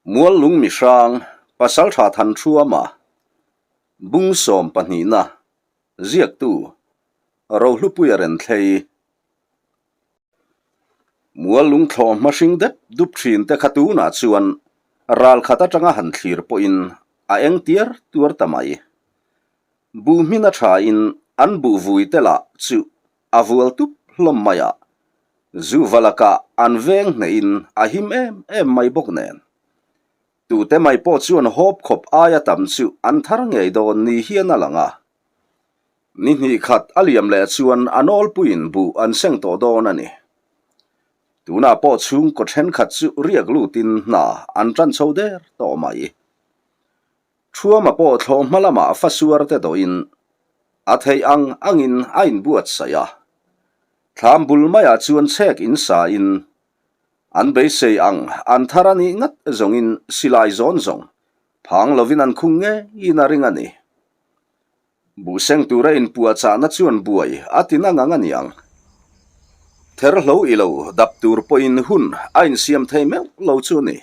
Muallung mihrang, Pasaltha Thanthuama, Bung sawmpahnihna, Ziaktu, Rohlupuia Renthlei. Muallung thlawh hma hring dep dup thin te kha tunah chuan ral khat atanga han thlir pawhin a eng tiar tuar ta mai. Buh hmin a thain an buh vui te lah chu a vual tup hlawm mai a, Zuva lakah an veng hnehin a him em em mai bawk nen. Tute mai pawh chuan hawp khawp aia tam chu an thar ngei dawn ni hian a lang a. Ni hnih khat a liam leh chuan a nawlpuiin buh an seng tawh dawn a ni. Tunah pawh chhungkaw thenkhat chu riak lutin hna an tan chho der tawh mai. Thuama pawh thlawh hma lamah fasuar te dawhin a theih ang angin a inbuatsaih a. Thlam bul maiah chuan chhek in sain an beisei ang an thar a nih ngat zawngin silai zawn zawng phang lovin an khung ngeiin a ring a ni. Buhseng tura inpuahchahna chuan buai a ti na ngang a niang. Therhlo i lo dap tur pawhin hun a insiam thei meuh lo chu a ni.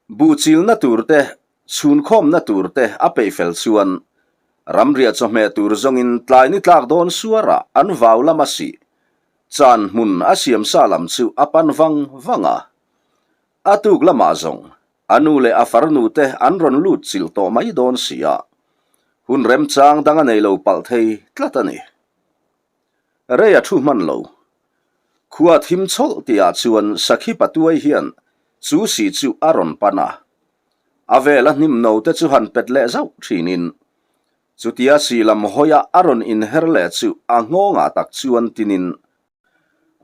Buh chilna tur te, chhunkhawmna tur te a peih fel chuan ramriah chawhmeh tur zawngin tlai ni tlak dawn suarah an vau lam a sih. Chan hmun a siam sa lam chu a pan vang vang a. A tuk lamah zawng a nu leh a farnu te an rawn lut chilh tawh mai dawn si a, hun remchang dang a nei lo palh thei tlat a ni. Rei a thu hman lo. Khua thim chawlh tihah chuan Sakhi Patuai hian chu si chu a rawn pan a. A vela hnim no te chu han pet leh zauh thinin chutia si lam hawia a rawn inher leh chu a nghawngah tak chuan tinin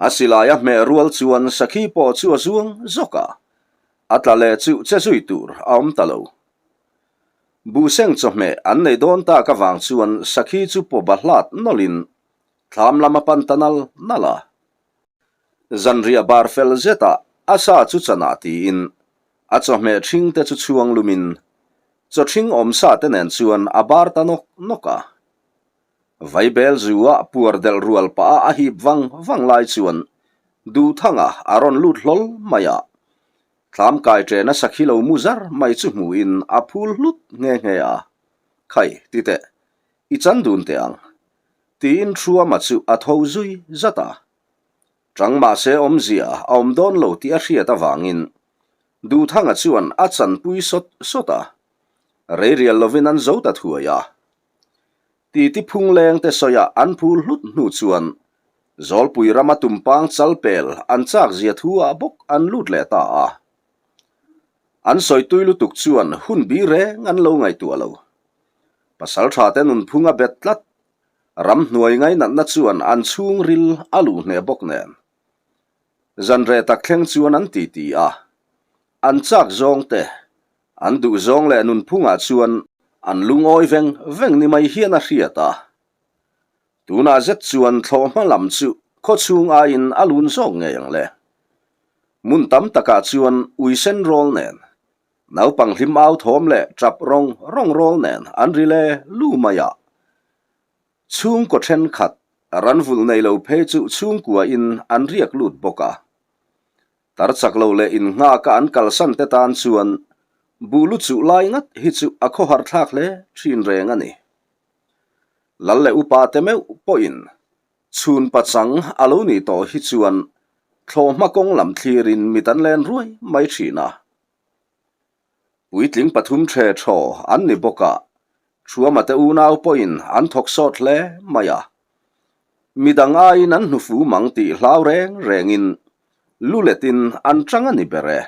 a silai a hmeh rual chuan Sakhi pawh chu a zuang zawk a, a tla leh chu che zui tur a awm ta lo. Buhseng chawhmeh an nei dawn tak avang chuan Sakhi chu pawba hlat nawlhin thlam lam a pan ta nal nal a. Zanriah bar fel zetah a sa chu chanah tiin a chawhmeh ṭhing te chu chhuang lumin chaw ṭhing awm sa te nen chuan a bar ta nawk nawk a. Vaibel zu a puar delh rual pah a a hip vang vang lai chuan Duhthanga a rawn lut hlawl mai a. Thlam kai ṭena sakhi lo mu zar mai chu hmuhin a phul hlut nghe nghe a. Khai, ti teh, i chan dun teh ang. Tiin Thruama chu a tho zui zat a. Chang mahse awmzia a awm dawn lo tih a hriat avangin Duhthanga chuan a chanpui sawt sawt a. Reirial lovin an zo ta thuai a. Titi phungleng te sawiah an phul hlut hnu chuan Zawlpui rama tumpang chal pel an chak zia thu ah bawk an lut leh ta a. An sawi tui lutuk chuan hun bi reng an lo ngaihtuah lo. Pasaltha te nunphung a bet tlat, ramhnuai ngainatna chuan an chhungril a luh hneh bawk nen. Zanreh tak thleng chuan an titi a, an chak zawng te An duhzawng leh nunphungah chuan an lungawi veng veng ni mai hian a hriat a. Tunah zet chuan thlawhhma lam chu khawchhung aiin a lun zawk ngei ang le. Hmun tam takah chuan uisen rawl nen, naupang hlim au thawm leh tap rawng rawng rawl nen an ri le lu mai a. Chhungkaw thenkhat ran vulh nei lo phei chu chhungkuain an riak lut bawk a. Tar chak lo leh innghaka an kalsan te tan chuan buh lu chuh lai ngat hi chu a khawhar thlak hle thin reng a ni. Lal leh upa te meuh pawhin chhun pachang a lo nih tawh hi chuan thlawhhma kawng lam thlirin mit an len ruai mai thin a. Puitling pathum ṭhe ṭhaw an ni bawk a, Thuama te unau pawhin an thawk sawt hle mai a. Midang aiin an hnufu mang tih hlau reng rengin lu letin an ṭang a ni ber e.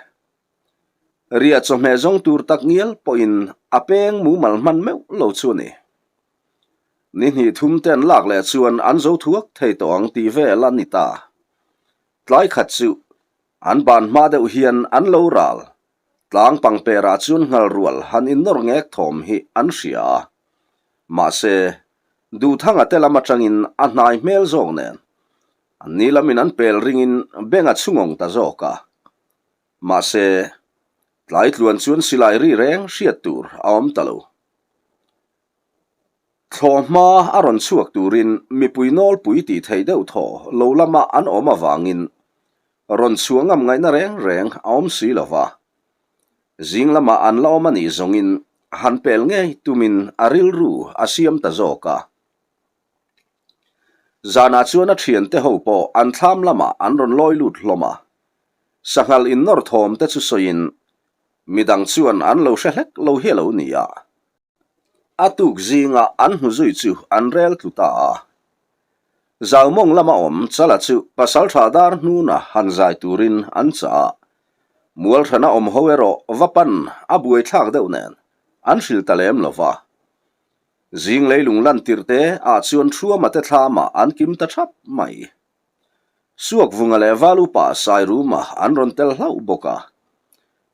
Riah chawhmeh zawng tur tak ngial pawhin a peng mumal hman meuh lo chu a ni. Ni hnih thum te an lak leh chuan an zo thuak thei tawh ang tih vel a ni ta. Tlai khat chu an ban hma deuh hian an lo ral Tlang pangperah chuan nghal rual han innawr ngek thawm hi an hria a. Mahse, Duhthanga te lam atangin a hnai hmel zawk nen, an ni lamin an pel ringin beng a chhungawng ta zawk a. Mahse, tlai tluan chuan silai ri reng hriat tur a awm ta lo. Thlawhhma a rawn chhuak turin mipui nawlpui tih theih deuh thaw lo lama an awm avangin rawn chhuah ngam ngaihna reng reng a awm si lo va. Zing lamah an la awm a nih zawngin han pel ngei tumin a rilru a siam ta zawk a. Zanah chuan a thiante ho pawh an thlam lamah an rawn lawi lut hlawm a. Sanghal innawr thawm te chu sawiin midang chuan an lo hre hlek lo hi a lo ni a. A tuk zinga an hmu zui chu an rel tlu ta a. Zaumawng lama awm Chala chu pasaltha dar hnuna han zai turin an chah a. Mualhrana awm ho erawh va pan a buaithlak deuh nen an hril ta lem lo va. Zing leilung lan tirh te ah chuan Thuama te thlamah an kim ta thap mai. Suakvunga leh Valupa Sairuma an rawn tel hlauh bawk a.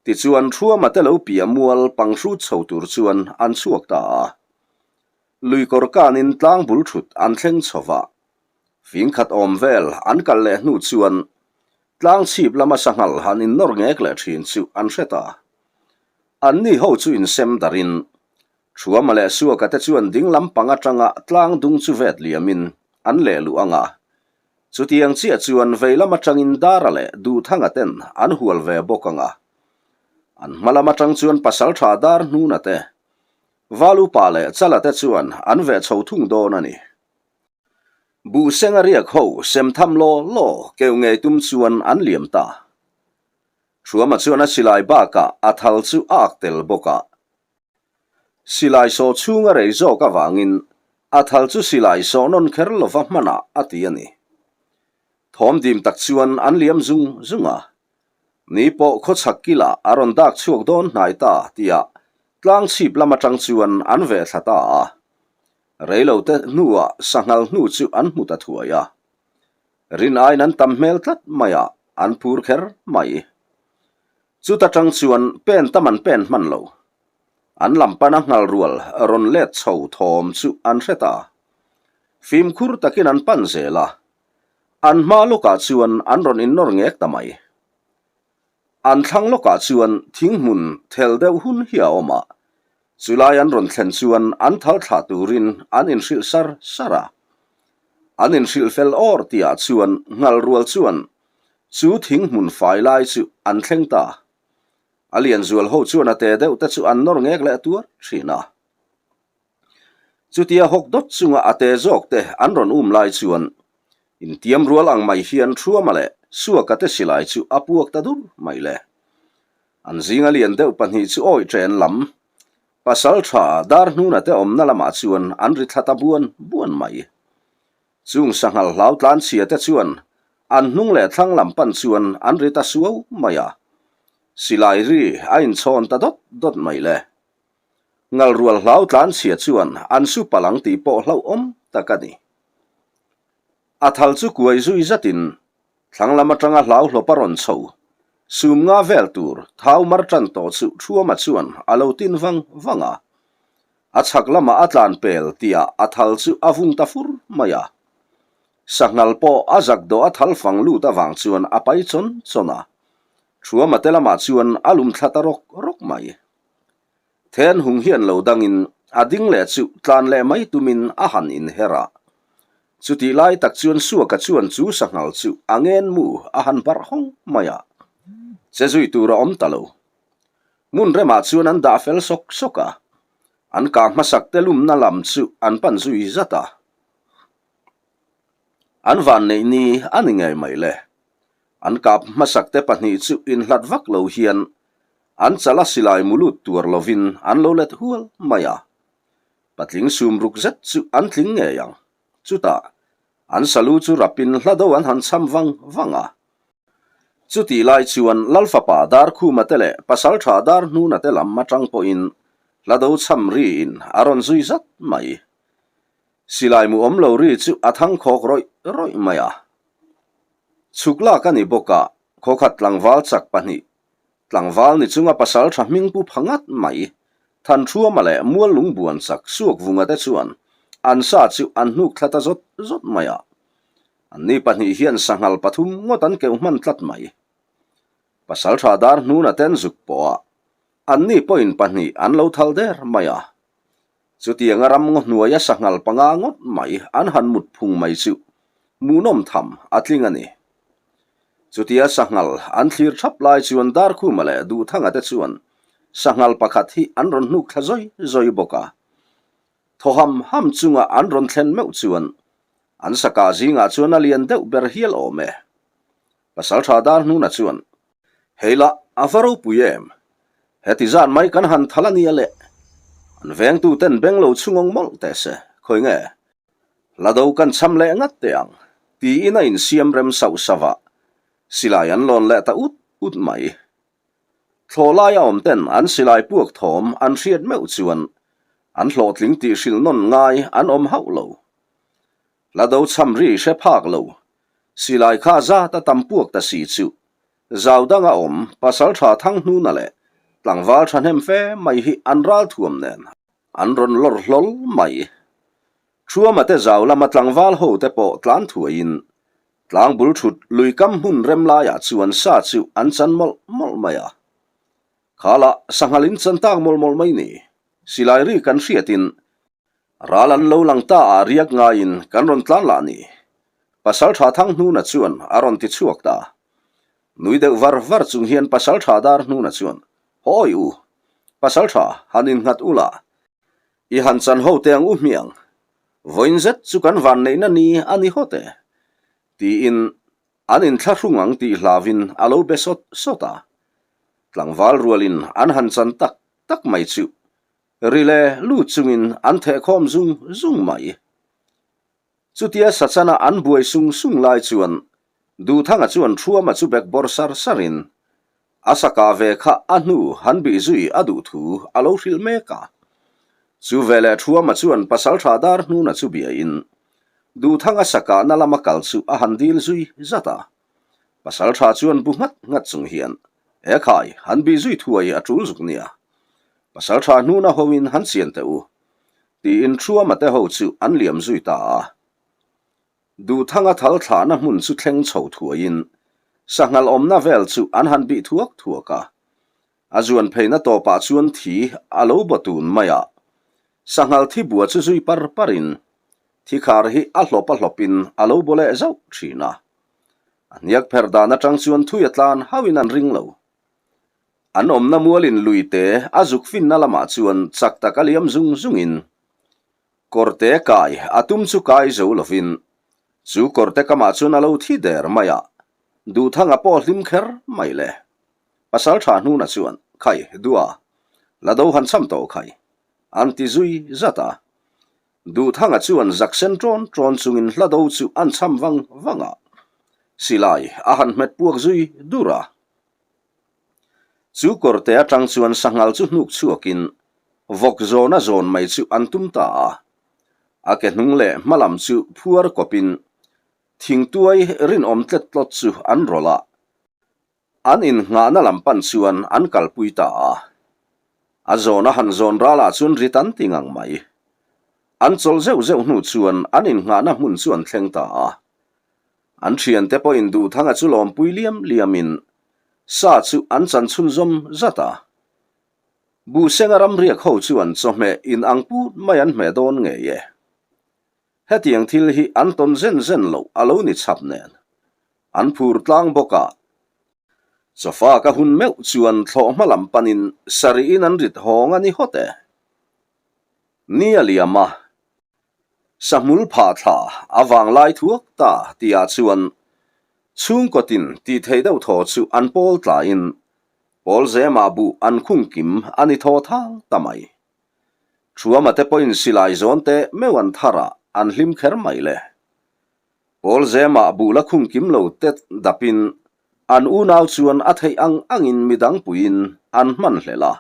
Tichuan Thuama te lo piah mual pang hrut chho tur chuan an chhuak ta a. Luikawr kanin tlang bul thut an thleng chho va. Fing khat awm vel an kal leh hnu chuan tlang chhip lama sanghal han innawr ngek leh thin chu an hre ta. Anni ho chu insem darin Thuama leh Suaka te chuan ding lam pang atanga tlang dung chu vet liamin an leh luh ang a. Chutiang chiah chuan vei lam atangin Dara leh Duhthanga ten an hual ve bawk ang a. An hma lam atang chuan Pasaltha Dar Hnuna te, Valupa leh Chala te chuan an veh chho thung dawn a ni. Buhsenga riak ho sem tham law law keuh ngei tum chuan an liam ta. Thuama chuan a silai bakah a thal chu a ak tel bawk a. Silai sawh chhung a rei zawk avangin a thal chu silai sawh nawn kher lova hmanah a ti a ni. Thawm dim tak chuan an liam zung zung a. Ni pawh khawchhak kilah a rawn dak chhuak dawn hnai ta tihah tlang chhip lam atang chuan an veh thla ta a. Reilote hnuah sanghal hnu chu an hmu ta thuai a. Rin aiin an tam hmel tlat mai a, an phur kher mai. Chuta tang chuan pen tam an pen hman lo. An lam pana nghal rual rawn let chho thawm chu an hre ta. Fimkhur takin an pan zel a. An hma lawkah chuan an rawn innawr ngek ta mai. An thlang lawkah chuan thing hmun thel deuh hun hi a awm a. Chulai an rawn thlen chuan an thal thlah turin an inhrilh sar sar a. An inhrilh fel awr tihah chuan nghal rual chuan Chu thing hmun fai lai chu an thleng ta. A lian zual ho chuan a te deuh te chu an nawr ngek leh tuar thin a. Chutia hawk dawt chunga a te zawk te an rawn um lai chuan intiam rual ang mai hian Thuama leh Suaka te silai chu a puak ta dur mai le. An zinga lian deuh pahnih chu awih chen lam pasal tha dar hnuna te awmna lamah chuan an ri thla ta buan buan mai. Chung sanghal hlau tlan chhia te chuan an hnung leh thlang lam pan chuan an ri ta suau mai a. Silai ri a inchhawn ta dawt dawt mai le. Ngal rual hlau tlan chhia chuan an su palh ang tih pawh hlauhawm tak a ni. A thal chu kuai zui zatin thlang lam atanga hlau hlawp a rawn chho. Sum nga vel tur thau mar tan tawh chu Thuama chuan a lo tin vang vang a. A chhak lamah a tlan pel tihah a thal chu a vung ta fur mai a. Sanghal pawh a zak dawh a thal fang lut avang chuan a pai chawn chawn a. Thuama te lamah chuan a lum thla ta rawk rawk mai. Then hung hian lo dangin a ding leh chu tlan leh mai tumin a han inher a. Chutih lai tak chuan Suaka chuan chu sanghal chu a ngen mu a han barh hawng mai a. Che zui tur a awm ta lo. Hmun remah chuan an dah fel sawk sawk a, an kah hmasak te lumna lam chu an pan zui zat a. An vanneih ni a ni ngei mai le. An kap hmasak te pahnih chu inhlat vak lo hian an chala silai mu lut tuar lovin an lo let hual mai a. Patling sum ruk zet chu an tling ngei ang. Chutah, an salu chu rapin hla do an han cham vang vang a. Chutih lai chuan Lal fapa Darkhuma te leh Pasaltha Darhnuna te lam atang pawhin hla do cham riin a rawn zui zat mai. Silai mu awm lo ri chu a thang khawk rawih rawih mai a. Chhuk lak a ni bawk a, khawkhat tlangval chak pahnih, tlangval ni chunga Pasaltha hming pu pha ngat mai, Thanṭhuama leh Muallung buan chak Suakvunga te chuan an sa chu an hnuk thla ta zawt zawt mai a. Anni pahnih hian sanghal pathum ngawt an keuh hman tlat mai. Pasalṭha dar hnuna ten zuk pawh a, anni pawhin pahnih an lo thal der mai a. Chutianga ram ngaw hnuaia sanghal panga ngawt mai an han mut phung mai chu hmuhnawm tham a tling a ni. Chutia sanghal an thlir thap lai chuan Darkhuma leh Duhthanga te chuan. sanghal pakhat hi an rawn hnuk thla zawi zawi bawk a. Thaw ham ham chunga an rawn thlen meuh chuan an saka zingah chuan a lian deuh ber hial awm e. Pasaltha dar hnuna chuan, Hei lah, a va ropui em? Heti zan mai kan han thal a nia le. An vengtu ten beng lo chhungawng mawlh teh se, khawi nge? Hla do kan cham leh ngat teh ang, tiin a insiam rem sauh sauh a, silai an lawn leh ta ut ut mai. Thlawh laia awm ten an silai puak thawm an hriat meuh chuan an hlawhtling tih hrilh nawn ngai an awm hauh lo. Hla do cham ri hre phak lo, silai kha zat a tam puak ta si chu zau danga awm pasal tha thang hnuna leh tlangval thahnem fe mai hi an ral thuam nen an rawn lawr hlawl mai. Thuama te zau lama tlangval ho te pawh tlan thuaiin Tlang bul thut lui kam hmun rem laiah chuan sa chu an chan mawlh mawlh mai a. Khalah sanghal in chan tak mawlh mawlh mai ni. Silai ri kan hriatin ral an lo lang ta ah riak ngaiin kan rawn tlan lah ni. Pasal tha thang hnuna chuan a rawn ti chhuak ta. Nui deuh var var chung hian pasal tha dar hnuna chuan, Hawi u, pasal tha han innghat ula, i han chan ho teh ang u hmiang. Vawiin zet chu kan van neihna ni a ni hawt e, tiin an inthlahrung ang tih hlauvin a lo be sawt sawt a. Tlangval rualin an han chan tak tak mai chu ri leh lut chungin an thehkhawm zung zung mai. Chutia Sachana an buai sung sung lai chuan Duhthanga chuan Thuama chu bek bawr sar sarin a saka ve kha a hnu han bih zui a duh thu a lo hrilh mek a. Chu veleh Thuama chuan Pasaltha dar hnuna chu biain Duhthanga sakahna lama kal chu a han dil zui zat a. Pasaltha chuan bu nghat nghat chung hian, E khai, han bih zui thuai a tul zuk nia. Pasaltha hnuna hoin han chian teh u. Tiin Thuama te ho chu an liam zui ta a. Duhthanga thal thlahna hmun chu thleng chho thuaiin sanghal awmna vel chu an han bih thuak thuak a. A zuan pheina tawpah chuan thi a lo baw tun mai a. Sanghal thi bua chu zui par parin thikhar hi a hlawp a hlawpin a lo baw leh zauh thin a. A hniak pher dan atang chuan thui a tlan hauhin an ring lo. An awmna mualin lui te a zuk finna lamah chuan chak tak a liam zung zungin Kawrte kai a tum chu kai zo lovin chu kawrte kamah chuan a lo thi der mai a, Duhthanga pawh hlim kher mai le. Pasal tha hnuna chuan, Khai, Dua, la do han cham tawh khai, an ti zui zat a. Duhthanga chuan zak sen ṭawn ṭawn chungin hla do chu an cham vang vang a, silai a han hmet puak zui dur a. Chu kawrte atang chuan sanghal chu hnuk chhuakin vawk zawn a zawn mai chu an tum ta a. A ke hnung leh hma lam chu phuar kawpin thingtuai rinawm tlet tlawt chu an rawlh a, an innghahna lam pan chuan an kalpui ta a. A zawn a han zawn ralah chuan rit an ti ngang mai. An chawlh zeuh zeuh hnu chuan an innghahna hmun chu an thleng ta a. An thiante pawhin Duhthanga chu lawmpui liam liamin sa chu an chan chhunzawm zat a. Buhsenga ramriak ho chuan chawhmeh in ang put mai an hmeh dawn ngei e. Hetiang thil hi an tawn zen zen loh a lo ni chhap nen. An phur tlang bawk a. Chawfa ka hun meuh chuan thlawh hma lam panin sarihin an rit hawng a ni hawt e. Ni a liam a. Sahmul phah thla a vang lai thuak ta tihah chuan chhungkaw tin tih theih deuh thaw chu an pawl tlain pawl zemah buh an khung kim a ni thaw thang ta mai. Thuama te pawhin silai zawn te meuh an thar a, an hlim kher mai le. Pawl zemah buh la khung kim lo te dapin an unau chuan a theih ang angin midang puiin an hman hlelh a,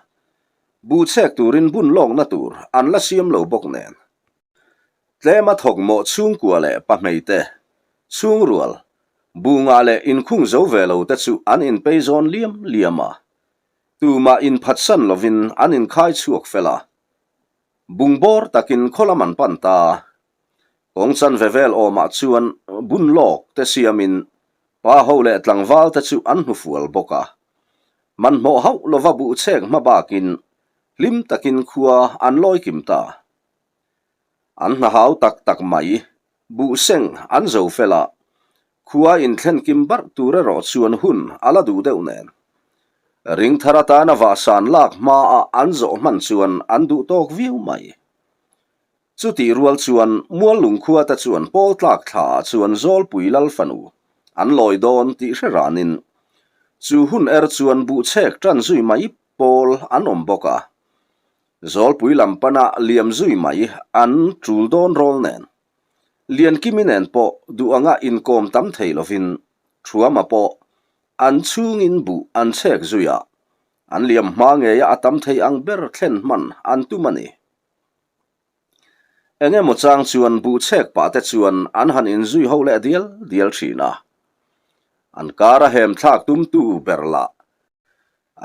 Buh chhek turin bun lawkna tur an la siam lo bawk nen. Tlema thawk mawh chhungkua leh pahmei te, chhungrual, buh ngah leh inkhung zo ve lo te chu an inpei zawn liam liam a. Tumah inphatsan lovin an inkhai chhuak fel a. Bungbawr takin khaw lam an pan ta. Kawng chanve vel awmah chuan bun lawk te siamin pa ho leh tlangval te chu an hnufual bawk a. Hmanhmawh hauh lova buh chhek hma bakin hlim takin khua an lawi kim ta. An hna hau tak tak mai, buh seng an zo fel a, khua inthlen kim barh tur erawh chuan hun a la duh deuh nen. Ringthar atana vahsan lak hmaah an zawh hman chuan an duh tawk viau mai. Chutih rual chuan Muallung khua te chuan pawl tlak thlaah chuan Zawlpui Lal fanu an lawi dawn tih hre ranin chu hun er chuan buhchhek tan zui mai pawl an awm bawk a. Zawlpui lam pana liam zui mai an tul dawn rawl nen. Liankimi nen pawh duh anga inkawm tam thei lovin Thuama pawh an chhungin buh an chhek zui a, an liam hma ngeia a tam thei ang ber thlen hman an tum a ni. Eng emaw chang chuan buh chhek pah te chuan an han inzui ho leh dial dial thin a. An kar a hem thlak tumtu ber lah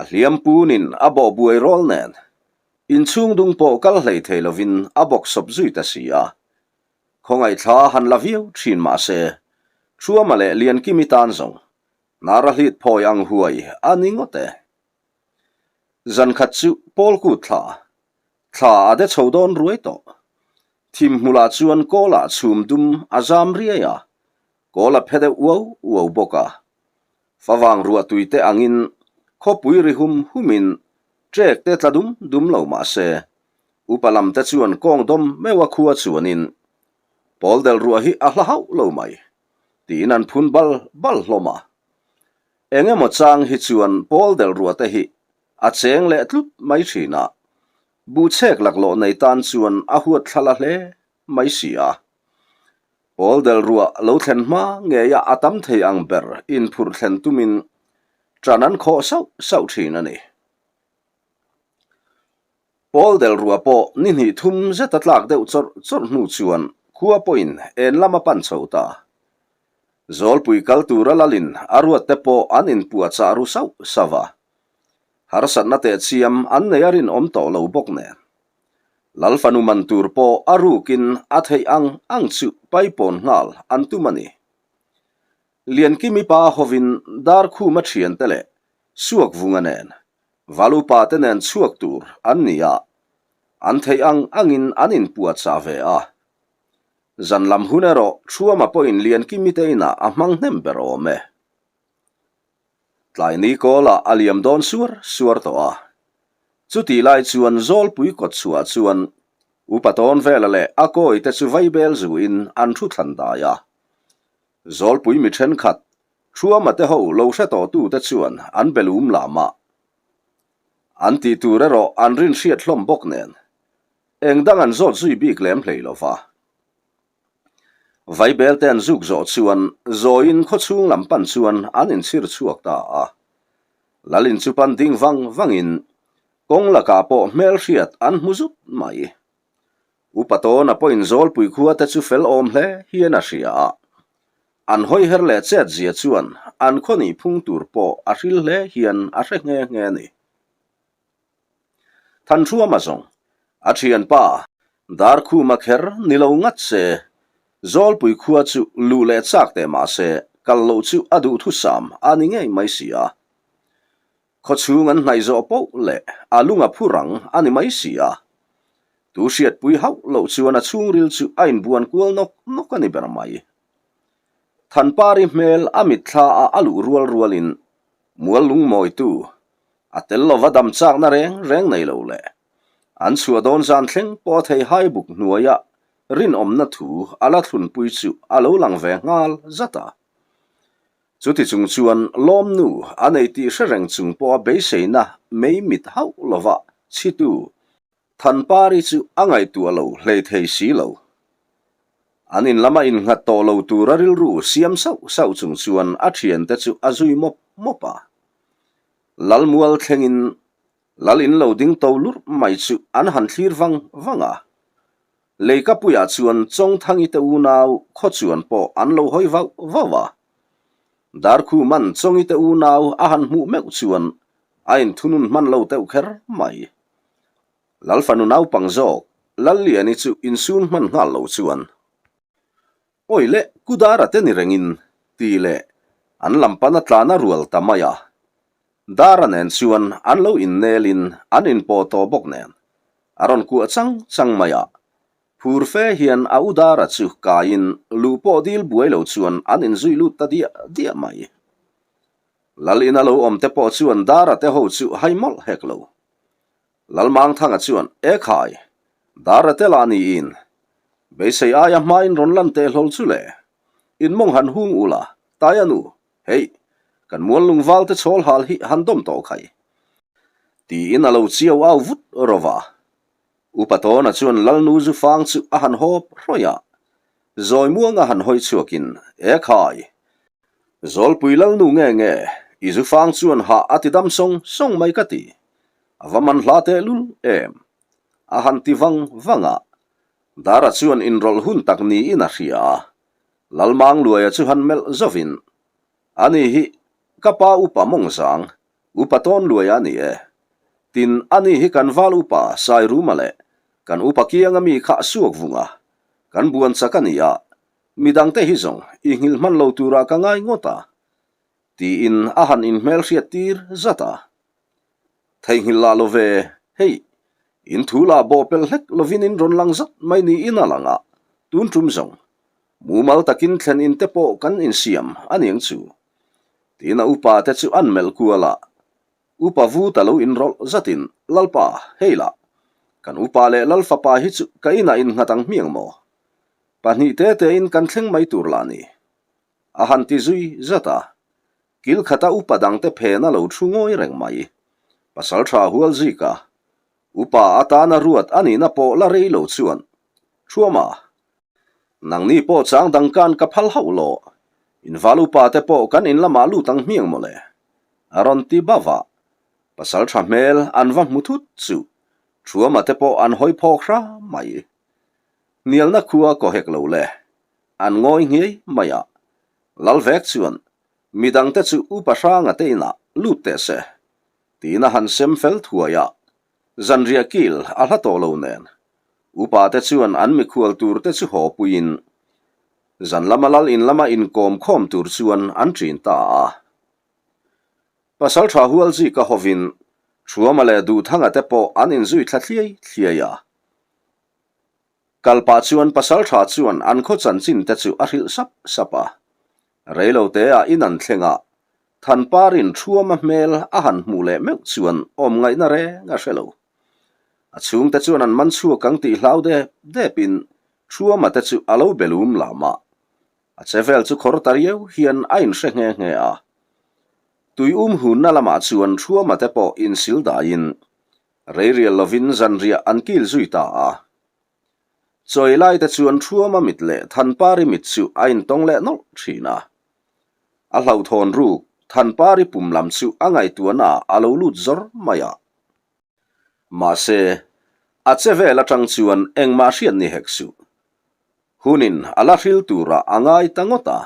a hliam punin a bawh buai rawl nen inchhung dung pawh kal hlei thei lovin a bawk sawp zui ta si a. Khawngaihthla han la viau thin mah se, Thuama leh Liankimi tan zawng hnar a hlit phawi ang huai a ni ngawt e. Zan khat chu Paul kut thla, thla a de chho dawn ruai tawh. Thim hmulah chuan kawlah chhum dum a zam riai a, kawl a phe deuh uau uau bawk a. Favang ruah tui te angin khawpui ri hum humin ṭek te tla dum dum lo mah se, upa lam te chuan kawng dawm meuh a khua chuanin Pawl del ruah hi a hla hauh lo mai, tiin an phun bal bal hlawm a. Eng emaw chang hi chuan pawl del ruah te hi a cheng leh tlut mai thin a, buhchhek laklawh nei tan chuan a huat thla la hle mai si a. Pawl del ruah lo thlen hma ngeia a tam thei ang ber inphurh thlen tumin ṭan an khawh sauh sauh thin a ni. Pawl del ruah pawh ni hnih thum zeta tlak deuh chawrh chawrh hnu chuan khua pawhin en lam a pan chho ta. Zawlpui kal tura lalin a ruat te pawh an inpuah chah ru sauh sauh a. Harsatna tehchiam an nei a rinawm tawh lo bawk nen. Lal fanu man tur pawh a rukin a theih ang ang chu paipawn nghal an tum a ni. Liankimi pa hovin Darkhuma thiante leh Suakvunga nen Valupa te nen chhuak tur an ni a, an theih ang angin an inpuah chah ve a. Zan lam hun erawh Thuama pawhin Liankimi te inah a hmang hnem ber awm e. Tlai ni kawlah a liam dawn suar suar tawh a. Chutih lai chuan Zawlpui kawt chhuah chuan Upa Tawnvela leh a kawi te chu vaibel zuin an thu thlan dai a. Zawlpui mi thenkhat Thuama te ho lo hre tawh tu te chuan an be lum lam a. An tih tur erawh an rin hriat hlawm bawk nen eng dang an zawt zui bik lem hlei lo va. Vaibel te an zuk zawh chuan zawiin khawchhung lam pan chuan an inchhir chhuak ta a. Lalin chu pan ding vang vangin kawng lakah pawh hmelhriat an hmu zut mai. Upa Tawna pawhin Zawlpui khua te chu fel awm hle hian a hria a. An hawi her leh chet zia chuan an khaw nih phung tur pawh a hril hle hian a hre nghe nghe a ni. Thanhruama zawng, a thianpa, Darkhuma kher ni lo ngat se, Zawlpui khua chu luh leh chak teh mah se, kal loh chu a duhthusam a ni ngei mai si a. Khawchhung an hnaih zawh poh leh a lung a phu rang a ni mai si a. Tu hriatpui hauh loh chuan a chhungril chu a inbuan kual nawk nawk a ni ber mai. Thanpari hmel a mitthla a a luh rual rualin mual lungmawitu a tel lova dam chakna reng reng nei lo leh an chhuah dawn zan thleng pawh a thei hai buk hnuaia rinawmna thu a la thlunpui chu a lo lang ve nghal zat a. Chuti chung chuan lawmnu a nei tih hre reng chung pawha beiseina mei mit hauh lova chhitu Thanpari chu a ngaihtuah lo hlei thei si lo. An in lama innghat tawh lo tura rilru siam sauh sauh chung chuan a thiante chu a zui mawp mawp a. Lalmual thlengin Lal in lo ding to lurh mai chu an han thlir vang vang a. Leikapuiah chuan Chawngthangi te unau khaw chuan pawh an lo hawi vauh vauh a. Darkhuman Chawngi te unau a han hmuh meuh chuan a inthunun hman lo deuh kher mai. Lal fanu naupang zawk Lalliani chu insun hman nghal lo chuan. Awi leh Kudara te ni rengin ti leh an lam pana tlan a rual ta mai a. Dara nen chuan an lo innelin an inpawh tawh bawk nen a rawn kuah chang chang mai a. Phur fe hian a u Dara chu kaiin luh pawh dil buai lo chuan an inzui lut ta diah diah mai. Lal ina lo awm te pawh chuan Dara te ho chu hai mawlh hek lo. Lalmangthanga chuan, E khai, Dara te lah niin, beisei aia hmain rawn lan teh hlawl chu le. In mawng han hung ula, Taia nu, hei, kan muallung val te chhawl hal hi han dawm tawh khai. Tiin a lo chiau au vut rawh a. Upa Tawna chuan Lalnu Zufang chu a han hawp hrawih a, zawi muanga han hawi chhuakin, E khai! Zawlpui Lalnu nge nge, i Zufang chuan hah a ti dam sawng sawng mai ka ti. A va man hla tehlul em? A han ti vang vang a. Dara chuan inrawlh hun tak niin a hria a. Lalmangluaia chu han melh zovin, Ani hi ka pa upa mawngzang, Upa tawn luai a ni e. Tin, ani hi kan val upa Sairuma leh kan upa kianga mi kha a suak vung a, kan buan chak a ni a, midangte hi zawng i nghilh hman lo turah ka ngai ngawt a, tiin a han inhmelhriat tir zat a. Theihnghilh lah lo ve, hei, in thu lah bawhpelh hlek lovin in rawn lang zat mai niin a lang a, tun tum zawng, mumal takin thlen in te pawh kan insiam a niang chu. Tiin a upa te chu an melh kual a, upa vut a lo inrawlh zatin, Lalpa, hei lah, kan upa leh Lal fapa hi chu ka inah innghat ang hmiang maw? Pahnih te tein kan thleng mai tur lah ni. A han ti zui zat a, kil khata upa dangte phen a lo thu ngawi reng mai. Pasal tha hual zik a, upa atana ruat a nihna pawh la rei lo chuan, Thuama, Nangni pawh chang dang kan ka phal hauh lo. In val upa te pawh kan in lamah lut ang hmiang mawle. A rawn ti bauh a. Pasal tha hmel an va hmu thut chu Thuama te pawh an hawi phawk hra mai. Hnialna khua kaw hek lo le. An ngawi nghiai mai a. Lalvek chuan midangte chu upa hranga te inah lut teh se tiin a han sem fel thuai a. Zanriah kil a hla tawh lo nen, upa te chuan an mikhual tur te chu haw puiin zan lama lal in lama inkawm khawm tur chuan an ṭin ta a. Pasalṭha Hualzika hovin Thuama leh Duhthanga te pawh an inzui thla thliai thliai a. Kal pah chuan pasalṭha chuan an khaw chanchin te chu a hrilh sap sap a. Reiloteah in an thleng a, Thanparin Thuama hmel a han hmuh leh meuh chuan awm ngaihna reng a hre lo. A chhungte chuan an man chhuak ang tih hlau dep depin Thuama te chu a lo belum lam a. A che vel chu khawr ta riau hian a inhre nghe nghe a. Tui um hunna lamah chuan Thuama te pawh insil daiin reirial lovin zanriah an kil zui ta a. Chawi lai te chuan Thuama mit leh Thanpari mit chu a intawng leh nawlh thin a. A hlauhthawn ruk Thanpari pum lam chu a ngaihtuahna ah a lo lut zawr mai a. Mahse, a che vel atang chuan engmah hriat ni hek suh. Hunin a la hril turah a ngai ta ngawt a.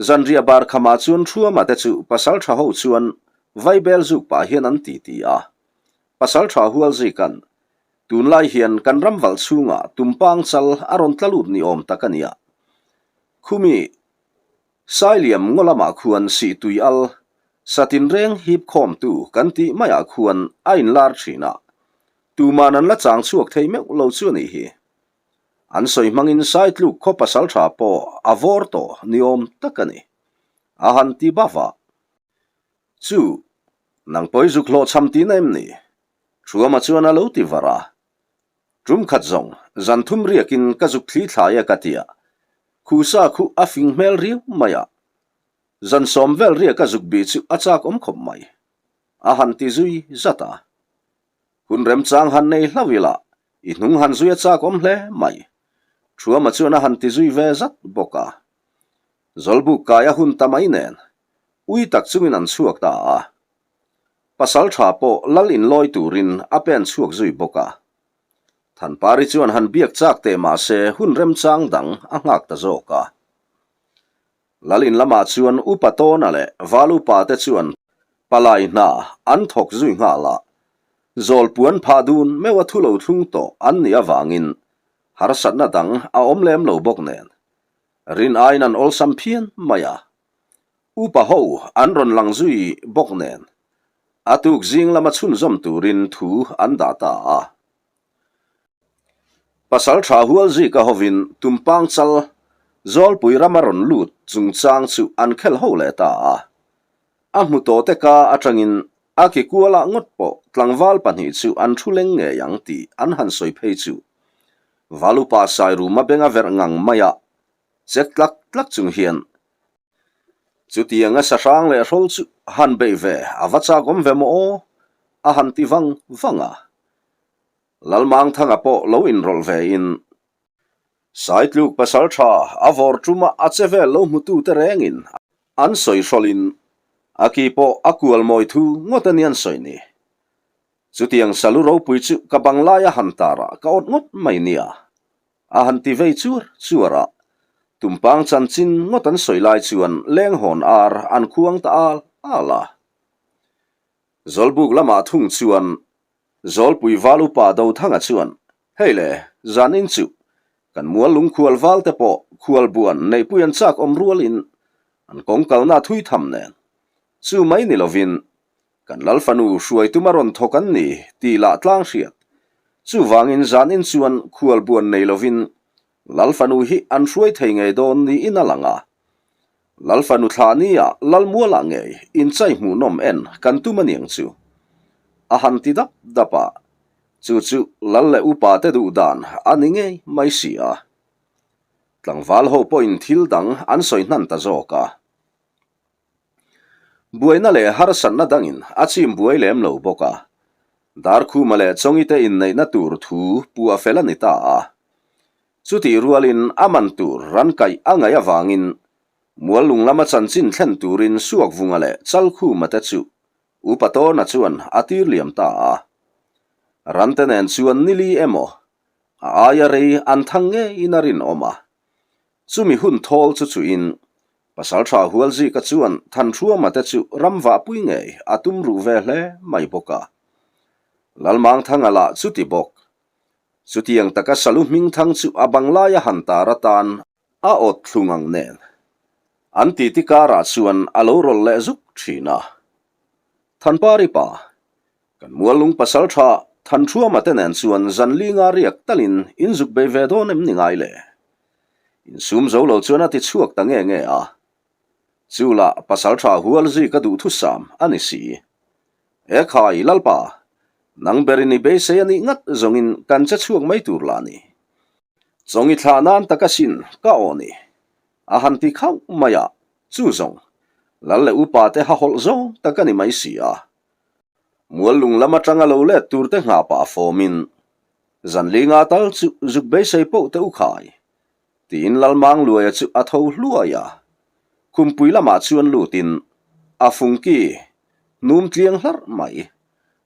Zanriah bar khamah chuan Thuama te chu pasal tha ho chuan vaibel zuk pah hian an titi a. Pasal tha hual zikan Tunlai hian kan ram valh chhungah tumpang chal a rawn tla lut ni awm tak a nia. Khumi Sailiam ngaw lamah khuan sih tui al, satin reng hip khawmtu kan tih maiah khuan a inlar thin a, tuman an la chang chhuak thei meuh lo chu a nih hi. An sawi hmangin Saitluk khaw pasal tha pawh a vawr tawh ni awm tak a ni. A han ti bauh a. Chu, nang pawi zuk hlawhchham tihna em ni? Thuama chuan a lo ti var a. Tum khat zawng, zan thum riakin ka zuk thli thlai a ka ti a. Khusa khu a fing hmel riau mai a. Zan sawm vel riak a zuk bih chu a chak awm khawp mai. A han ti zui zat a. Hun remchang han nei hlauh ila, i hnung han zui a chak awm hle mai. Thuama chuan a han ti zui ve zat bawk a. Zawlbuk kai a hun ta mai nen, ui tak chungin an chhuak ta a. Pasal tha pawh lal inlawi turin a pen chhuak zui bawk a. Thanpari chuan han biak chak teh mah se hun remchang dang a nghak ta zawk a. Lal in lamah chuan Upa Tawna leh Val Upa te chuan palai hna an thawk zui nghal a. Zawlpuan phah dun meuh a thu lo thlung tawh an nih avangin harsatna dang a awm lem lo bawk nen rin aiin an awlsam phian mai a. Upa ho an rawn lang zui bawk nen a tuk zing lama chhunzawm turin thu an dah ta a. Pasal tha hual zika hovin Tumpang chal Zawlpui rama rawn lut chungchang chu an khel ho leh ta a. A hmu tawhte ka atangin a ke kualah ngawt pawh tlangval pahnih chu an thu leng ngei ang tih an han sawi phei chu. Valupa Sairuma benga verh ngang mai a, chek tlak tlak chung hian chutianga sahrang leh hrawl chu han beih ve a va chak awm ve maw aw a han ti vang vang a. Lalmangthanga pawh lo inrawlh ve in Saitluk pasal tha a vawr tuma a che vel lo hmutute rengin an sawi hrawlin a ki pawh a kual mawi thu ngawt a ni an sawi ni. Chutiang salu ropui chu ka bang laia han tarah ka awt ngawt mai nia a han ti vei chuar chuar a, tumpang chanchin ngawt an sawi lai chuan lenghawn ar an khuang ta al al a. Zawlbuk lamah thung chuan Zawlpui val upa Dothanga chuan, Hei le, zan in chu, kan mual lungkhual val te pawh khual buan neihpui an chak awm rualin an kawng kalna thui tham nen. Chu mai ni lovin, kan lal fanu hruai tuma rawn thawk an ni tih lah tlang hriat. Chuvangin zan in chuan khual buan nei lovin lal fanu hi an hruai thei ngei dawn niin a lang a. Lalfanu thla nia Lalmualah ngei inchai hmuhnawm en kan tum a niang chu. A han ti dap dap a, chu chu Lal leh upa te duh dan a ni ngei mai si a. Tlangval ho pawhin thil dang an sawi hnan ta zawk a. Buaina leh harsatna dangin a chim buai lem lo bawk a. Darkhuma leh Chawngite inneihna tur thu pu a fel a ni ta a. Chutih rualin a man tur ran kaih a ngaih avangin Muallung lama chanchin thlen turin Suakvunga leh Chalkhuma te chu Upa Tawna chuan a tir liam ta a. Rante nen chuan nili emaw a aia rei an thang ngeiin a rinawm a. Chumi hun thawl chu chuin Pasalṭha Hualzika chuan Thanhruama te chu ram vahpui ngei a tum ruh ve hle mai bawk a. Lalmangthanga lah chuti bawk. Chutiang taka Salu hmingthang chu a banglaia han tar atan a awt thlung ang nen an titi karah chuan a lo rawlh leh zuk thin a. Thanpari pa, kan muallung pasal tha Thanṭhuama te nen chuan zan linga riak talin in zuk bei ve dawn em ni ngai le? Insum zo lo chuan a ti chhuak ta nge nge a. Chu lah pasal tha hual zui ka duhthusam a ni si. E khai, Lalpa, nang berin i beisei a nih ngat zawngin kan che chhuak mai tur lah ni. Chawng i thlah nan taka sin ka aw ni. A han ti khauh mai a, chu zawng, Lal leh upa te ha hawlh zawng tak a ni mai si a. Mual lung lam atanga lo let tur te nghah pah fawmin, Zan linga tal chu zuk beisei poh te u khai. Tiin Lalmangluaia chu a tho hluai a, khumpui lamah chuan lutin a fungki hnum tliang hlarh mai,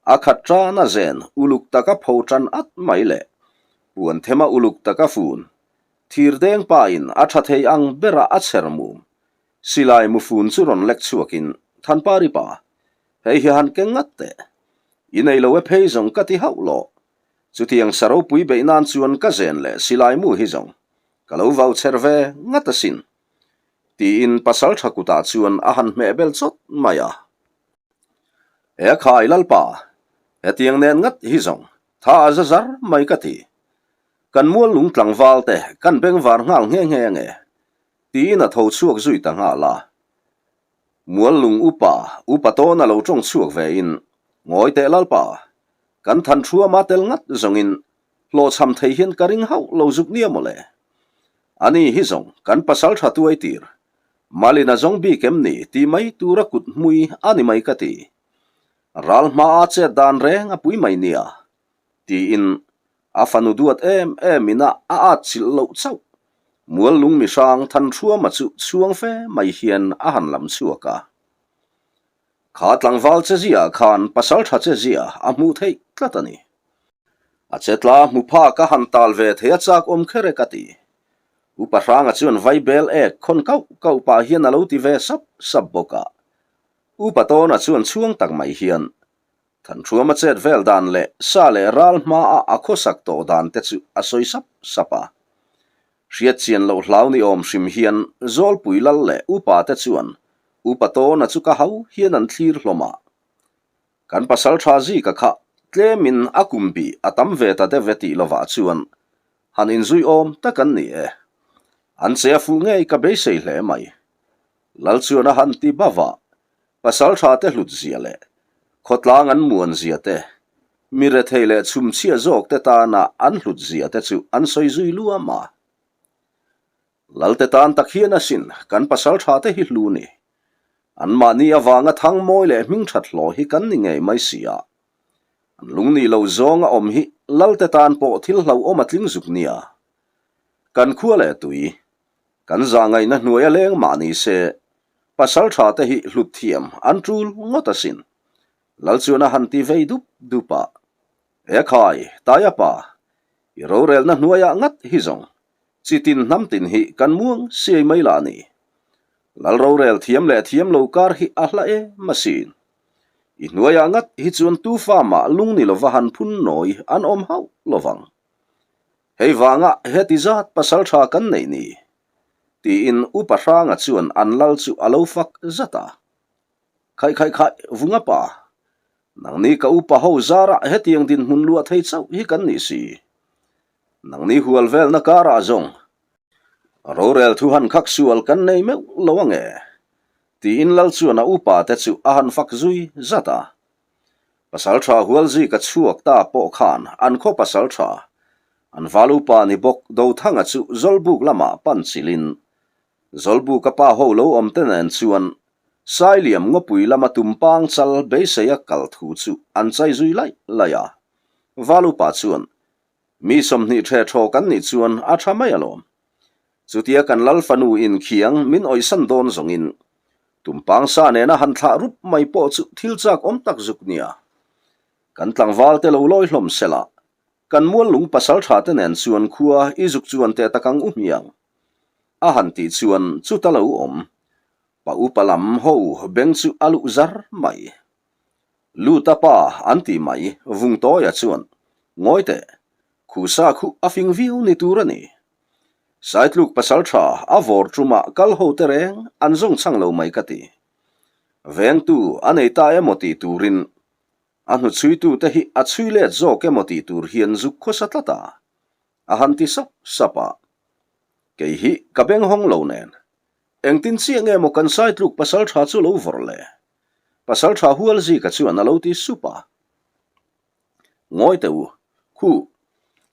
a khat tan a zen uluk taka pho tan at mai leh puan thema uluk taka fun thir deng pain a tha thei ang bera a chher mum silai mu fun chu rawn lek chhuakin Thanpari pa, hei hi han keng ngat teh, i nei lo e phei zawng ka ti hauh lawh. Chutiang sa ropui beih nan chuan ka zen leh silai mu hi zawng ka lo vau chher ve ngat asin, tiin pasal tha kutah chuan a han hmeh bel chawt mai a. He khai Lalpa, hetiang nen ngat hi zawng tha a za zar mai ka ti. Kan mual lung tlangval te kan bengvar nghal nghe nghe ange, tiin a tho chhuak zui ta nghal a. Mual lung upa, upa tawn a lo tawng chhuak ve in, Ngawi teh Lalpa, kan than thuama tel ngat zawngin hlawhchham thei hian ka ring hauh lo zuk nia mawle. Ani hi zawng kan pasal tha tuai tir, Malin a zawng bik em ni ti mai tura kut hmui a ni mai ka ti. Ral hmaa chet dan reng a pui mai nia, tiin a fanu duat em em ina a at chilh loh chauh. Mual lung mi hrang Thanhruama chu chhuang fe mai hian a han lam chhuak a. Kha tlangval che ziaah khan pasal tha che zia a hmuh theih tlat a ni. A che tla hmu phak a han tal ve thei a chak awm kher e ka ti. Upa Hranga chuan vaibel ek khawn kauh kauh pah hian a lo ti ve sap sap bawk a. Upa Tawna chuan chhuang tak mai hian Thanhruama chet vel dan leh sa leh ral hmaa a khawsak tawh dan te chu a sawi sap sap a. Hriat chian loh hlau ni awm hrim hian Zawlpui lal leh upa te chuan Upa Tawna chu ka hau hian an thlir hlawm a. Kan pasal tha zika kha tlemin a kum bih a tam ve ta deuh e tih lovah chuan han inzui awm tak an ni e. An che a fuh ngei ka beisei hle mai. Lal chuan a han ti bava. Pasalṭha te hlut zia leh khawtlang an muan zia te, mi rethei leh chhumchhia zawk te tana an hlut zia te chu an sawi zui luam a. Lalte tan tak hian asin kan pasalṭha te hi hlu ni. Anmahni avanga thang mawi leh hming ṭhat hlawh hi kan ni ngei mai si a. An lung nih lo zawng a awm hi Lalte tan pawh thil hlauhawm a tling zuk nia. Kan khua leh tui, kan zahngaihna hnuai a leng mah ni se, pasal tha te hi hlut thiam an tul ngawt asin. Lal chuan a han ti vei dup dup a. E khai, Taia pa, i rorelna hnuaiah ngat hi zawng, chi tin hnam tin hi kan muang siai mai lah ni. Lal rorel thiam leh thiam lo kar hi a hla em asin. I hnuaiah ngat hi chuan tu fa mah lung ni lova han phun nawi an awm hauh lovang. Hei vanga heti zat pasal tha kan neih ni? tiin Upa Hranga chuan an lal chu a lo fak zat a. Khaih khaih khaih, Vunga pa, nangni ka upa ho zarah hetiang dinhmun luah thei chauh hi kan nih si. Nangni hual velna karah zawng rorel thu han khak sual kan nei meuh lo ange, tiin lal chuan a upa te chu a han fak zui zat a. Pasalṭha Hualzika chhuak ta pawh khan an khaw pasalṭha, an val upa ni bawk Dothanga chu Zawlbuk lamah pan chilhin Zawlbuka pa ho lo awm te nen chuan Sailiam ngawpui lama tumpang chal beiseia kal thu chu an chai zui laih laih a. Val upa chuan, Mi 20 ṭhe ṭhaw kan nih chuan a ṭha mai alawm. Chutia kan lal fanu in khiang min awihsan dawn zawngin Tumpang sa nena han thlah rup mai pawh chu thil chak awm tak zuk nia. Kan tlangval te lo lawi hlawm sela, kan mual lung pasal tha te nen chuan khua i zuk chuan teh tak ang u hmiang. A han tih chuan chuta lo awm pa upa lam ho beng chu a luh zar mai. Luta pa an tih mai Vungtawia chuan, Ngawi teh, khusa khuh a fing viau ni tur a ni. Saitluk pasal tha a vawr tumah kal ho te reng an zawng chhang lo mai ka ti. Vengtu a nei ta emaw tih turin a hnuchhuitu te hi a chhui let zawk emaw tih tur hian zuk khawsa tlat a, a han ti sap sap a. Kei hi ka beng hawng lo nen, engtin chiah nge maw kan Saitluk pasal tha chu lo vawrh le? Pasal tha hual zika chuan a lo ti sup a. Ngawi teh u, khu,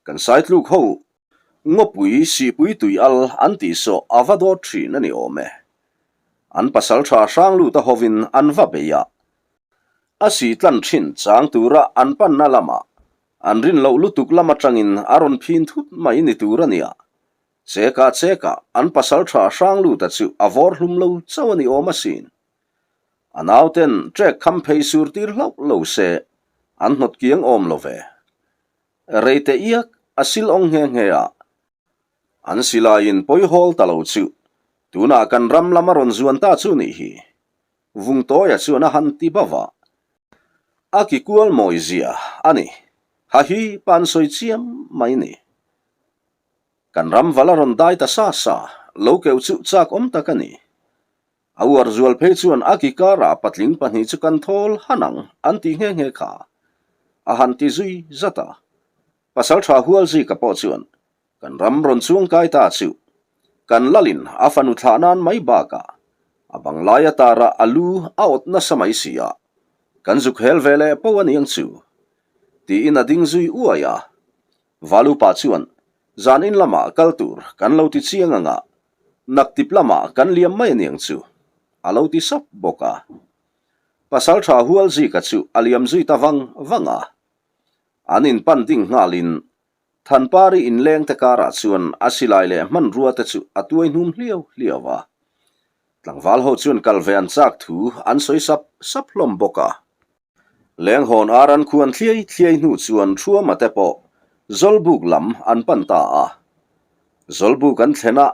kan Saitluk ho Ngawpui sihpui tui al an tih sawh a va dawt thin a ni awm e. An pasal tha hrang lut a hovin an va bei a. A sih tlan thin chang tura an panna lamah an rin loh lutuk lam atangin a rawn phin thut mai ni tur a nia. Chekah chekah an pasal tha hrang luta chu a vawr hlum lo chauh a ni awm asin. A nauten trek kham phei sur tir hlauh lo se an hnawt kiang awm lo ve. Reite iak a sil awng nghe nghe a, an silaiin pawi hawl ta lo chu tunah kan ram lam a rawn zuan ta chu nih hi. Vungtawia chuan a han ti bauh a, a ki kual mawi zia a ni, ha hi pan sawi chiam mai ni. Kan ram val a rawn dai ta sa sa, lo keuh chu chak awm tak a ni. A uar zual phei chuan a ki karah patling pahnih chu kan thawl han ang an tih nghe nghe kha a han ti zui zat a. Pasaltha Hualzika pawh chuan kan ram rawn chuang kai ta chu kan lalin a fanu thlah nan mai bakah a bang laia tarah a lu a awt nasa mai si a, kan zuk hel ve leh poh a niang chu tiin a ding zui uai a. Valupa chuan zan in lamah kal tur kan lo ti chiang anga Naktip lamah kan liam mai aniang chu, a lo ti sap bawk a. Pasaltha Hualzika chu a liam zui ta vang vang a. An inpan ding nghalin Thanpari inlengte karah chuan a silai leh hmanrua te chu a tuai hnum hliau hliau a. Tlangval ho chuan kal ve an chak thu an sawi sap sap hlawm bawk a. Lenghawn ar an khuan thliai thliai hnu chuan Thuama te pawh Zawlbuk lam an pan ta a. Zawlbuk an thlen a,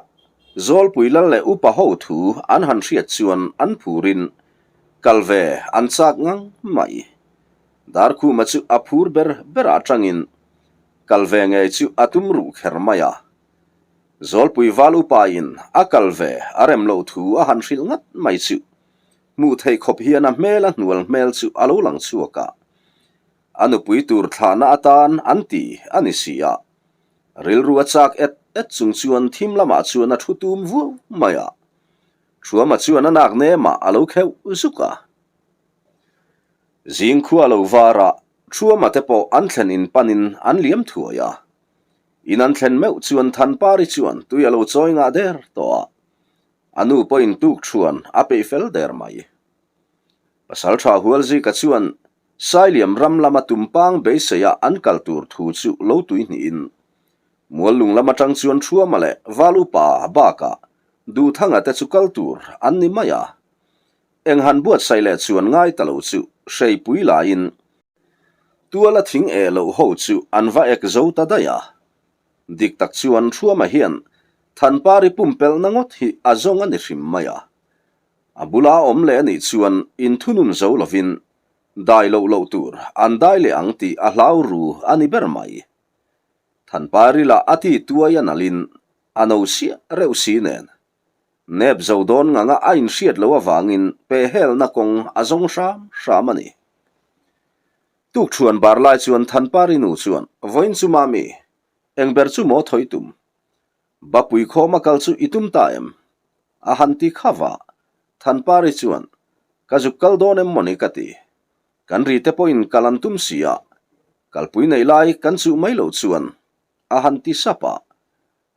Zawlpui lal leh upa ho thu an han hriat chuan an phurin kal ve an chak ngang mai. Darkhuma chu a phur ber berah atangin kal ve ngei chu a tum ruh kher mai a. Zawlpui val upain a kal ve a rem loh thu a han hrilh ngat mai chu Hmuh theih khawp hian a hmel a hnual hmel chu a lo lang chhuak a, a nupui tur thlahna atan an ti a ni si a. Rilru a chak et et chung chuan thim lamah chuan a thu tum vuau mai a. Thuama chuan a nak nemah a lo kheuh zuk a. Zing khua lo varah Thuama te pawh an thlen in panin an liam thuai a. In an thlen meuh chuan Thanpari chuan tui a lo chawi ngah der tawh a. A nu pawhin tuk thuan a peih fel der mai. Pasaltha Hualzika chuan Sailiam ram lama tumpang beiseia an kal tur thu chu lo tui hnihin Muallung lam atang chuan Thuama leh Val Upa bakah Duhthanga te chu kal tur an ni mai a. Eng han buatsaih leh chuan ngai ta lo chu hreipui laiin tuala thing eh loh ho chu an va ek zo ta daih a. Dik tak chuan Thuama hian Thanpari pumpelhna ngawt hi a zawng a ni hrim mai a. A bula awm leh a nih chuan inthunun zo lovin dai loh loh tur an dai leh ang tih a hlau ru a ni ber mai. Thanpari lah a ti tuai a nalhin a no siah reuh si nen. Nep zo dawn nganga a inhriat loh avangin pehhelna kawng a zawng hram hram a ni. Tukṭhuan bar lai chuan Thanpari nu chuan, Vawiin chu mami, eng ber chu maw thawi tum? Bapui khawma kal chu i tum ta em? A han ti kha va. Thanpari chuan, Ka zuk kal dawn em mawni ka ti. Kan ri te pawhin kal an tum si a, kalpui neih lai kan chuh mai loh chuan a han ti sap a.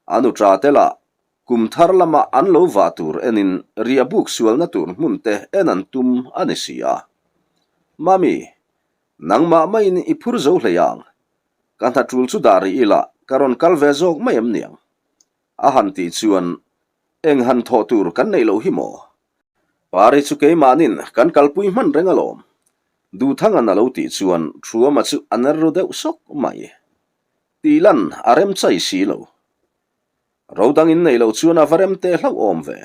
A nu ṭa te lah kum thar lama an lo vah tur enin riah buk sualna tur hmun te en an tum a ni si a. Mami, nangmah maiin i phur zo hlei ang. Ka hna ṭul chu dah rih ila ka rawn kal ve zawk mai em niang? A han tih chuan eng han thawh tur kan neih loh hi maw? Pari chu keimahnin kan kalpui hman reng alawm. Duhthangan a lo tih chuan Thuama chu a ner ru deuh sawk mai. Tih lan a rem chai si lo. Ro dang in neih loh chuan a va rem teh hlauh awm ve.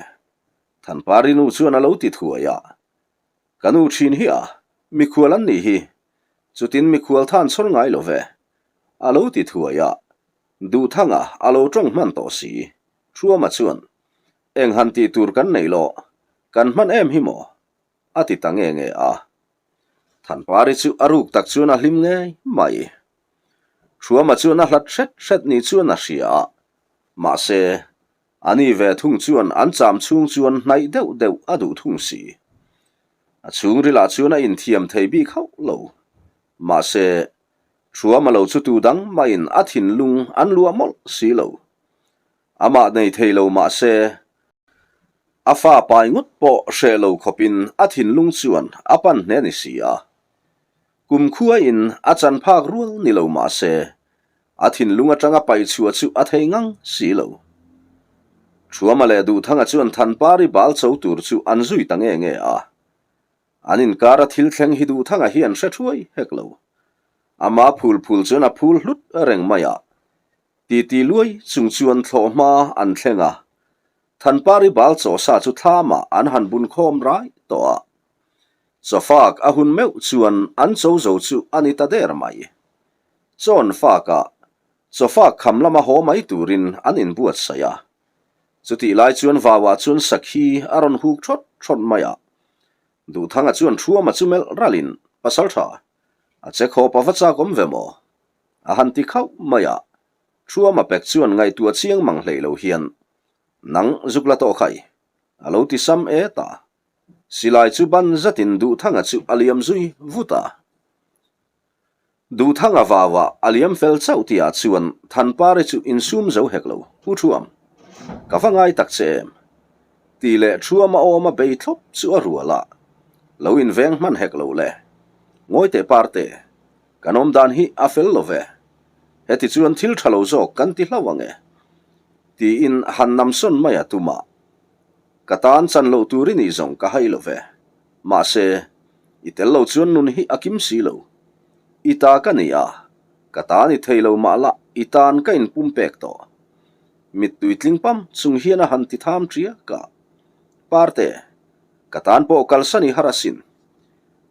Thanpari nu chuan a lo ti thuai a. Ka nu thin hi a, mikhual an nih hi. Chutin mikhual than chhawr ngai lo ve. A lo ti thuai a. Duhthanga a lo tawng hman tawh si. Thuama chuan, Eng han tih tur kan nei lo, kan hman em hi maw? a ti ta nge nge a. Thanpari chu a ruk tak chuan a hlim ngei mai. Thuama chuan a hlat hret hret ni chuan a hria a, mahse, a ni ve thung chuan an cham chhung chuan hnaih deuh deuh a duh thung si. A chhungrilah chuan a inthiam thei bik hauh lo. Mahse, Thuama lo chu tu dang mahin a thinlung an luah mawlh si lo. Amah nei thei lo mah se, a fa pai ngawt pawh hreh lo khawpin a thinlung chuan a pan hne ni si a. Kumkhuain a chan phak rual ni lo mah se, a thinlung atanga paih chhuah chu a thei ngang si lo. Thuama leh Duhthanga chuan Thanpari bal cho tur chu an zui ta nge nge a. An inkara thil thleng hi Duhthanga hian hre thuai hek lo. Ama phul phul chuan a phul hlut reng mai a. Titi luai chung chuan thlawh hma an thleng a, Thanpari bal chaw sa chu thlamah an han bun khawm rai tawh a. Chawfak a hun meuh chuan an cho zo chu a ni ta der mai. Chawn fakah chawfak kham lama haw mai turin an inbuatsaih a. Chutih lai chuan vauah chuan sakhi a rawn huk thawt thawt mai a. Duhthanga chuan Thuama chu melh ralin, Pasaltha, a che khawp a va chak awm ve maw? A han ti khauh mai a, Thuama pek chuan ngaihtuah chiang mang hlei lo hian, Nang zuk la tawh khai, a lo ti sam et a. Silai chu ban zatin Duhthanga chu a liam zui vut a. Duhthanga vaua a liam fel chauh tihah chuan Thanpari chu insum zo hek lo, U Thuam, ka va ngai tak che em? Tih leh Thuama awma bei thlawp chu a rual a, lo inveng hman hek lo le. Ngawi teh Parte, Kan awm dan hi a fel lo ve. Heti chuan thil tha lo zawk kan ti hlauh ang e. Tiin han namsawn mai a tum a. Ka tan chan loh tur i nih zawng ka hai lo ve. Mahse, i tel lo chuan nun hi a kim si lo. I ta ka ni a, ka ta ni thei lo mah la i tan ka inpumpek tawh. Mittui tling pam chung hian a han ti tham ṭiak a. Parte, ka tan pawh kalsan i har asin.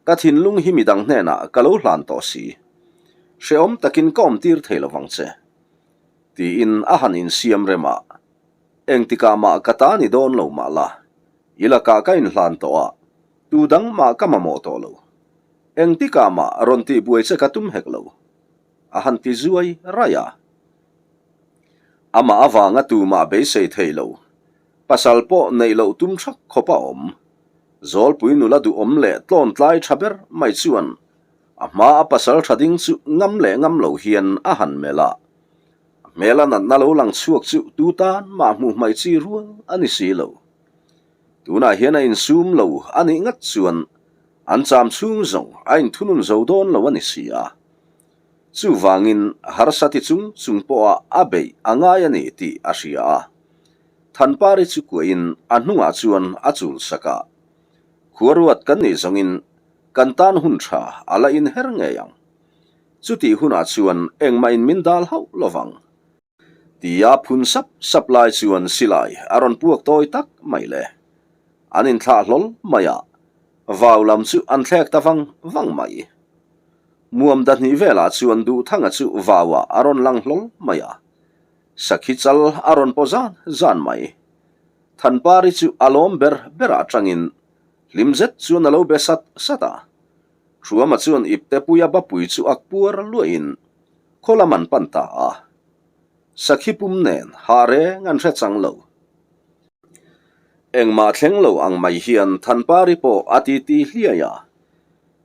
Ka thinlung hi midang hnenah ka lo hlan tawh si. Hrehawm takin ka awmtir thei lovang che. Tiin a han insiam rem a. Engtikah mah ka ta ni dawn lo mah la, i lakah ka inhlan tawh a, tu dang mah ka mamawh tawh lo. Engtikah mah rawn tihbuai che ka tum hek lo. A han ti zuai raih a. Amah avanga tumah beisei thei lo. Pasal pawh neih loh tum thak khawp a awm. Zawlpui nula duhawm leh tlawn tlai tha ber mai chuan a hma a pasal tha ding chu ngam leh ngam lo hian a han melh a. A hmel a natna lo lang chhuak chu tu tan mah hmuh hmaih chi rual a ni si lo. Tunah hian a insum lo a nih ngat chuan an cham chhung zawng a inthunun zo dawn lo a ni si a. Chuvangin harsa ti chung chung pawha a beih a ngai a ni tih a hria a. Thanpari chu kuahin a hnungah chuan a chul sak a. Khuaruat kan nih zawngin kan tan hun tha a la inher ngei ang. Chutih hunah chuan engmah in min dal hauh lovang. Tia phun sap sap lai chuan silai a rawn puak tawi tak mai le. An inthlah hlawl mai a, vau lam chu an thlek ta vang vang mai. Muam dahnih velah chuan Duhthanga chu vauah a rawn lang hlawl mai a, sakhi chal a rawn paw zan zan mai. Thanpari chu a lawm ber berah atangin hlim zet chuan a lo be sat sat a. Hruama chuan iptepuia bapui chu ak puar luahin khaw lam an pan ta a. Sakhi pum nen hah reng an hre chang lo. Engmah thleng lo ang mai hian Thanpari pawh a titi hliai a.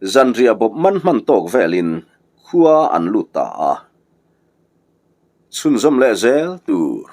Zanriah bawp man hman tawk velin khua an lut ta a. Chhunzawm leh zel tur.